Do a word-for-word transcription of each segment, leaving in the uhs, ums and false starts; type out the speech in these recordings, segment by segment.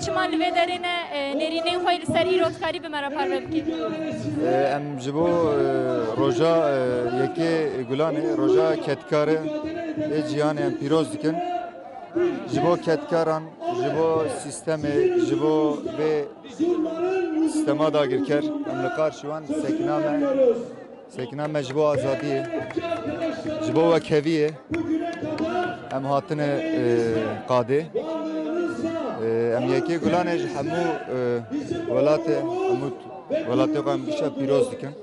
Çima li vê derê ne, e, nêrînên xwe yê li ser îro dikarî bi me re parve bikî? E, em ji bo, e, roja, e, yekê Gulanê, roja kedkarê ê cîhanê em pîroz dikin. Ji bo kedkaran, ji bo sîstemê, ji bo vê sîstema dagirker, em li qarşî wan sekna me. Sekna me ji bo azadiyê, ji bo wekheviyê em hatine, e, qadê. E, em yekê Gulanê ji hemû, e, welatê, hemû welatê xwe em gişa pîroz dikin.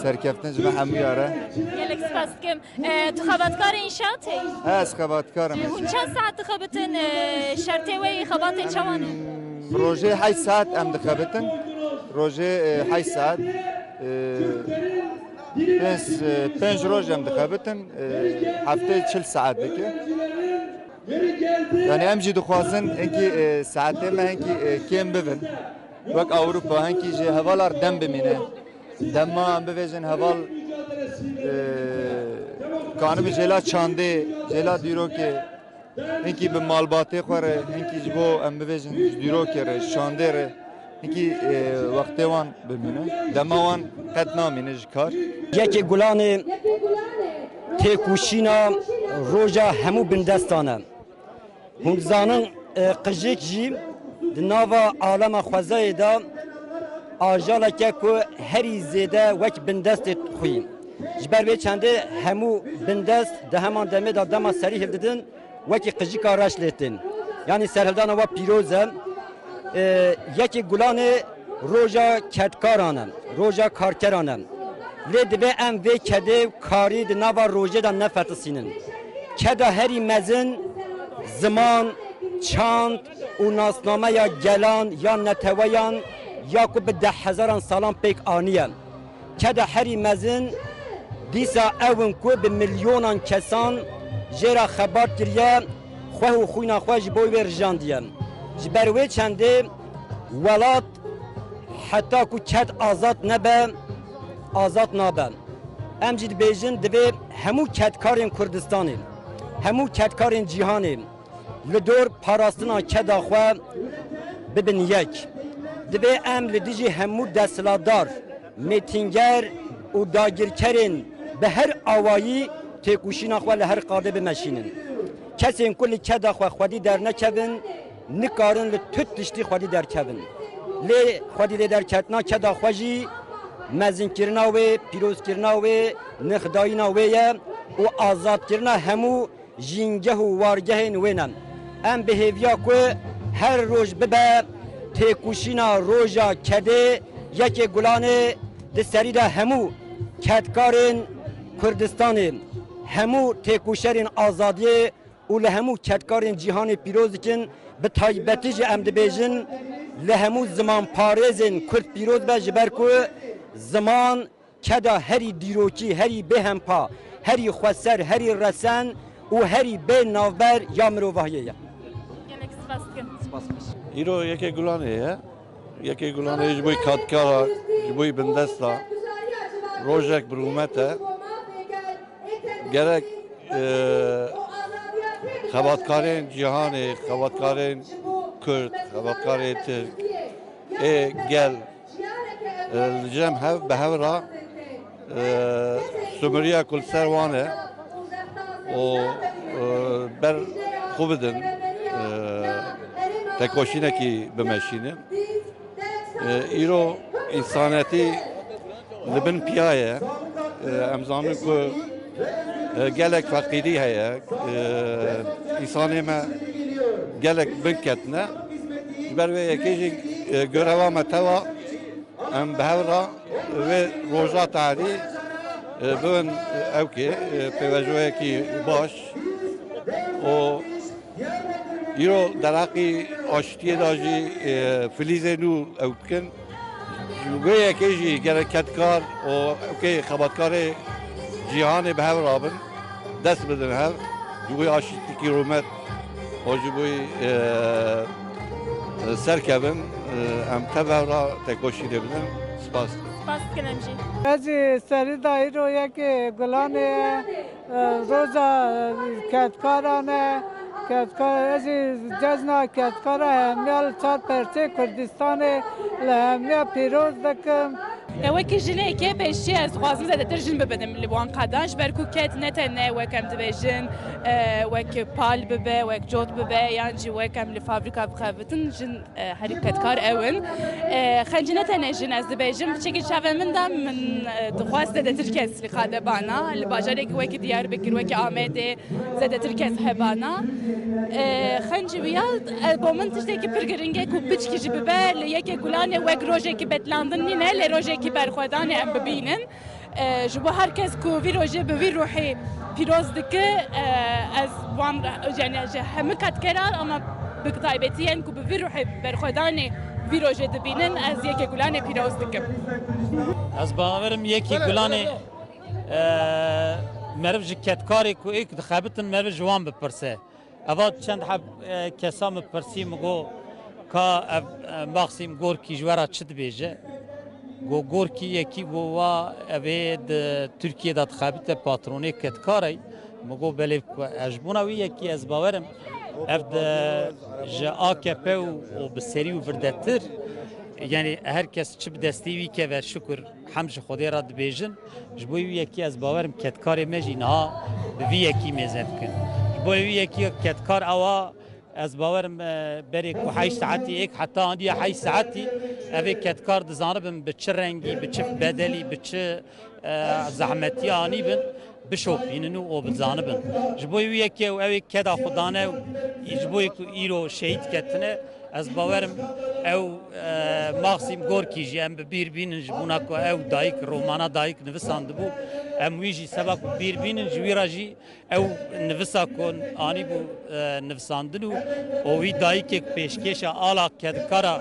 Serkeftin ji me hemûya re. Gelek spas dikim. E, tu xebatkarê înşaatê? He, ez xebatkar im. E, hûn çend saet dixebitin? E, şertê we yê xebatê çawan e? Rojê heşt saet em dixebitin. Rojê, e, heşt saet, e, pênc, e, pênc roj em dixebitin. E, heftê çil saet dike. Yani em jî dixwazin hinkî, e, saetê me hinkî, e, kêm bibin. Wek Ewropa hinkî ji hevalar dem bimîne. Dema em bivêjin heval, e, kanibi jêla çandê, jêla dîrokê, hinkî bi malbatê xwe re, hinkî ji bo em bivêjin ji dîrokê re, ji çandê re, hinkî, e, wextê wan bimîne. Dema wan qet namîne ji kar. Yekê Gulanê têkoşîna roja hemû bindestan e. Hûn dizanin, e, qijik jî di nava alema xwezayê de ajaleke ku herî zêde wek bindestê xwî. Ji ber vê çendê hemû bindest di heman demê de dema serî hildidin, wekî qijika reş lê tên. Yanî serhildana we pîroz e. E, yekê Gulanê roja kedkaran e, roja karkeran e. Lê divê em vê kedê û karî di nava rojê de nefetisînin. Keda herî mezin ziman, çand û nasnameya gelan ya neteweyan ya ku bi dehhezaran salan pêk aniye. Keda herî mezin dîsa ew in ku bi milyonan kesan jê re xebat kiriye, xweh û xwîna xwe ji bo wê rijandiye. Ji ber wê çendê welat heta ku ked azad nebe, azad nabe. Em jî dibêjin, divê hemû kedkarên Kurdistanê, hemû kedkarên cîhanê li dor parastina keda xwe bibin yek. Divê em li dijî hemû desthilatdar, mêtînger û dagirkerên bi her awayî têkoşîna xwe li her qadê bimeşînin. Kesên ku li keda xwe xwedî dernekevin, nikarin li tu tiştî xwedî derkevin. Lê xwedî lê derketina keda xwe jî mezinkirina wê, pîrozkirina wê, nirxdayîna wê ye û azadkirina hemû jîngeh û wargehên wê ne. Em bi hêviya ku her roj bibe têkoşîna roja kedê yekê Gulanê di serî de hemû kedkarên Kurdistanê, hemû têkoşerên azadiyê û li hemû kedkarên cîhanê pîroz dikin. Bi taybetî jî em dibêjin li hemû zimanparêzên Kurd pîroz be, ji ber ku ziman keda herî dîrokî, herî bêhempa, herî xweser, herî resen û herî bê navber ya mirovahiyê ye. Gelek spas dikim. Spas xweş. Îro yekê Gulanê ye. Yekê Gulanê ji bo kadkara, ji bo bindesta rojek bi rûmet e. Gerek, e, xebatkarên cîhanê, xebatkarên Kurd, xebatkarê Tirk, ê gel, e, li cem hev, bi hev re, e, sumiriya ku li ser wan e û, e, ber xwe bidin, e, tekoşînekî bimeşînin. E, îro însanetî li bin piya ye. E, em zanin ku, e, gelek feqîrî heye. E, însanê me gelek bin ketine. Ji ber vê yekê jî, e, göreva me tev a, em bi hev re vê roja tarî, e, bibin, e, ewkê, e, pêvajoyekî baş û îro derheqî aştiyê de jî, e, filîzê nû ew bikin. Ji wê yekê jî gerek kedkar û ewkê xebatkarê cîhanê bi hev rabin, dest bidin hev. Ji bo aştiyekî rûmet û ji bo, e, e, serkevin, e, em tev hev re tekoşînê bidin. Spas. Spas dikin em jî. Ez jî serî de îro yekê Gulanê, e, roja, e, kedkaran e. Ketkar, ez jî cejna Ketkara hemiya li çar perçê Kurdistanê li hemiya pîroz dikim. Ya wekî jinekê pêşî ez dixwazim zêdetir jin bibînim li wan qedan, ji ber ku ked ne tenê wek em dibêjin, e, wek pal bibe, wek cot bibe, yan jî wek em li fabrîka bixebitin, jin, e, herî kedkar ew in. E, xencî ne tenê jin ez dibêjim, piçekî çavê min de min, e, dixwest zêdetir kes li qade bana, li bajarek wekî Diyarbekir, wekî Amedê, zêdetir kes hebana. E, xencî wiya, e, bo min tiştekî pir giring e ku piçkî jî bibe, li yekê gulanê wek rojekî betlandin nîne, lê rojekî berxwedanê em bibînin. E, ji bo her kes ku vî rojê bi vî ruhî pîroz dike, e, ez wan re, yani ji hemû kedkeran, ama bi taybetî yên ku bi vî ruhê berxwedanê vî rojê dibînin, ez yekê gulanê pîroz dikim. Ez bawerim yekî gulanê, e, meriv ji kedkarê ku êk dixebitin, meriv ji wan bipirse. Eva çend heb, e, kesa min pirsî, min got, ka ev, e, Maxîm Gorkî ji we re çi dibêje? Got, Gorkî yekî got, wa ev ê di Tirkiyê de dixebite, patronê kedkar e. Min got, belê, ku ez ji bona wî yekî ez bawerim. Ev de ji A K P û, û bi serî û virdetir, yani her kes çi bi destê wî keve, şukur, hem ji Xwedê re dibêjin. Ji bo wî yekî ez bawerim kedkarê me jî niha bi vî yekî mêze dikin. Ji bo wî yekî kedkar ewa ez bawerim, e, berê ku heşt saetî êk heta andiye heşt saetî ev ê kedkar dizanibin bi çi rengî, bi çi bedelî, bi çi, e, zehmetî anîbin, bişopînin û o bizanibin. Ji bo wî yekê û ew ê keda xwe dane û ji bo yek îro şehîd ketine, ez bawerim ew, e, Maxîm Gorkî jî em bi bîr bînin, ji bona ku ew dayik, romana dayik nivisandibû, em wî jî seba ku bîr bînin, ji wî re jî ew nivisa ku anîbû, e, nivisandin û, û wî dayikek pêşkêşa ala kedkara,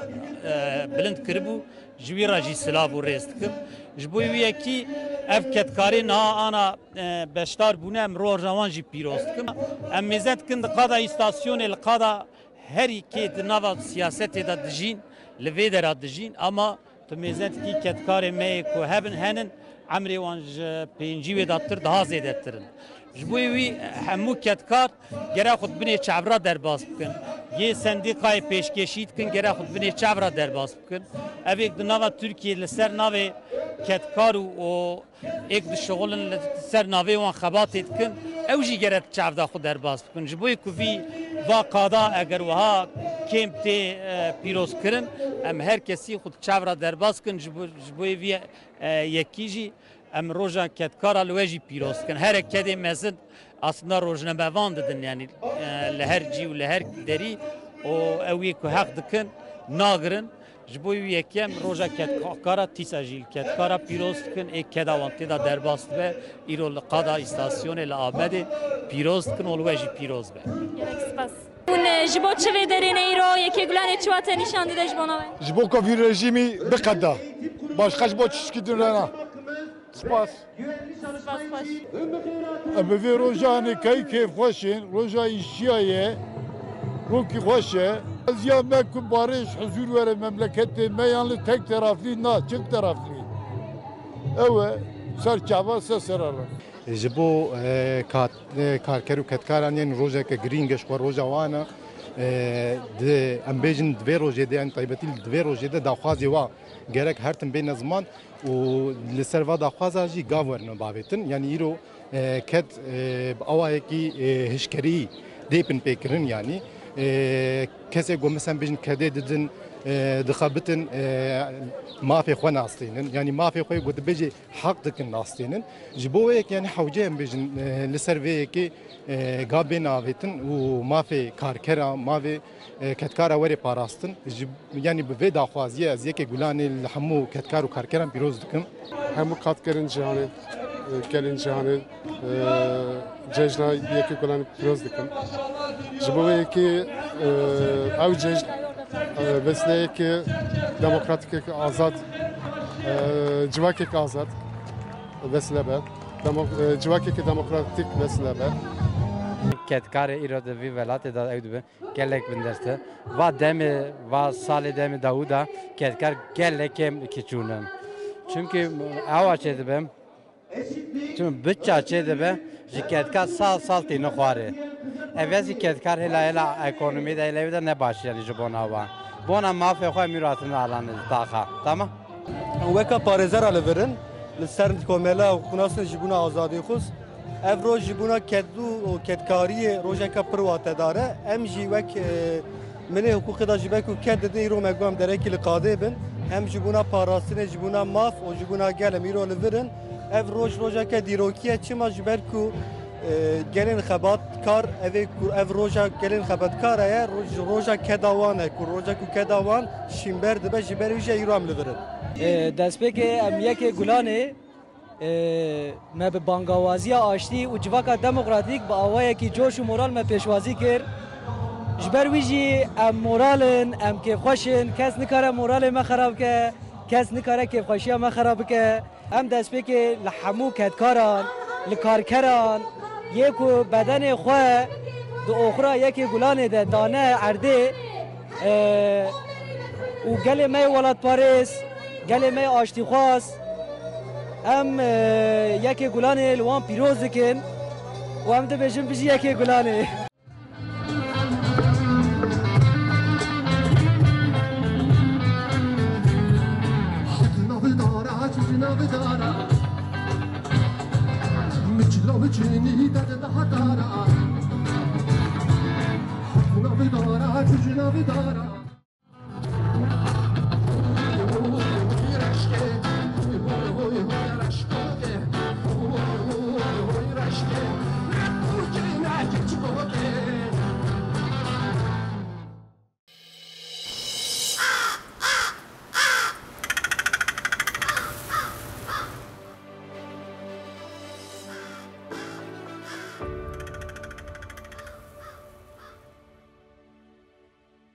e, bilind kiribû, ji wî re jî silav û rêz dikim. Ji bo wî yekî ev kedkarê niha ana, e, beşdar bûne, em roja wan jî pîroz dikim. Em mêze dikin di qada îstasyonê, li qada herî kê di nava siyasetê de dijîn, li vê dera dijîn, ama tu mêze dikî kedkarê me yê ku hebin henin, emrê wan ji pêncî wê de tir daha zêdetir in. Ji bo wî hemû kedkar gere xwe di binê çav re derbas bikin. Yê sendîkayê pêşkêşî dikin, gere xwe di binê çav re derbas bikin. Ev êk di nava Tirkiyê li ser navê kedkar û, û êk dişixulin li ser navê wan xebatê dikin, ew jî gere di çav de xwe derbas bikin. Ji bo ku vî va qada eger wiha kêm tê, e, pîrozkirin, em her kesî xwe di çav re derbas bikin. Ji bo, ji bo vî, e, yekî jî em roja kedkara li we jî pîroz dikin. Here kedê mezin aslında rojnamevan didin, yani, e, li her cî û li her derî û ew yê ku heq dikin nagirin. Ji bo wî yekê em roja kedkara, tîsa jî li kedkara pîroz dikin, ê keda wan tê de derbas dibe, îro li qada îstasyonê li Amedê pîroz dikin û li we jî pîroz be. Gelek spas. Hûn, e, ji bo çi vê derê ne îro, yekê gulanê çi wate nîşan dide ji bona we? Ji bo ku vî rejîmî biqeda. Başqa ji bo tişkî din re na. Spas. Spas xweş. Em bi vê rojanê key kêfxweş in, roja îşiya ye, rokî xweş e. Ez ya me ku barê ji huzûr were memleketê me, yan li tek teraflî na, çift teraflî. Ew e, ser çava se sera re. Ji bo, e, kat-, e, karker û kedkaran yên rojeke girîng e, ji xwe roja wan e. E, di, em bêjin di vê rojê de, yan taybetî di vê rojê de daxwazê wa gerek her tim bêne ziman û li ser va daxwaza jî gav werine bavêtin. Yanî îro, e, ked, e, bi awayekî, e, hişkerî dê binpêkirin, yanî, e, kesê ku, mesela, bêjin kedê didin, e, dixebitin, e, mafê xwe nastînin. Yanî mafê xwe ku dibêjê heq dikin nastînin. Ji bo wê yekê, yanî hewce em bêjin, e, li ser vê yekê, e, gav bê navêtin û mafê karkera, mafê, e, kedkara were parastin. Ji, yanî bi vê daxwaziyê ez yekê gulanê li hemû kedkar û karkeran pîroz dikim. Hemû kadkerên cîhanê, e, gelên cîhanê, e, cejna yekê gulanê pîroz dikim. Ji bo wê yekê, e, ew cejn, e, vesileyeke demokratîkeke azad, e, civakeke azad vesile be. Demo-, e, civakeke demokratîk vesile be. Kedkarê îro di vî welatê de ew dibe gelek bindest e. Va demê, va salê demê Dawûda kedkar gelek kêm kiçûn in. Çimkî awa çêdibe, çimkî biça çêdibe, ji kedkar sal sal tîne xwarê. Ev ya jî kedkar hêla hêla ekonomî de hêla wê de ne baş e, yanî ji bona wan. Bona mafê xwe em îro hatine alan taxa. Tamam? Weka parêzera li vir in, li ser komela û xunasên ji bona azadî xwist. Ev roj ji bona kedû û kedkariyê rojeke pir watedar e. Em jî wek, e, milê hiqûqê de ji ber ku ked didin, îro me got em derekî li qadê bin. Em ji bona parastinê, ji bona maf û ji bona gel em îro li vir in. Ev roj rojeke dîrokî ye. Çima? Ji ber ku, e, gelên xebatkar, ev ê ku ev roja gelên xebatkar e, roj, roja keda wan e, ku roja ku keda wan şînber dibe, ji ber wî jî îro em li vir in. E, destpêkê em yekê Gulanê, e, me bi bangawaziya aştî û civaka demokratîk bi awayekî coş û moral me pêşwazî kir. Ji ber wî jî em moral in, em kêfxweş in, kes nikare moralê me xera bike, kes nikare kêfxweşiya me xera bike. Em destpêkê li hemû kedkaran, li karkeran, yê ku bedenê xwe di oxira yekê Gulanê de dane erdê, e, û gelê me yê welatparêz, gelê me yê aştîxwaz, em, e, yekê Gulanê li wan pîroz dikin û em dibêjin bijî yekê Gulanê. Navdara, çiçi navdara. Miçlo miçini dede daha dara. Navdara, çiçi navdara.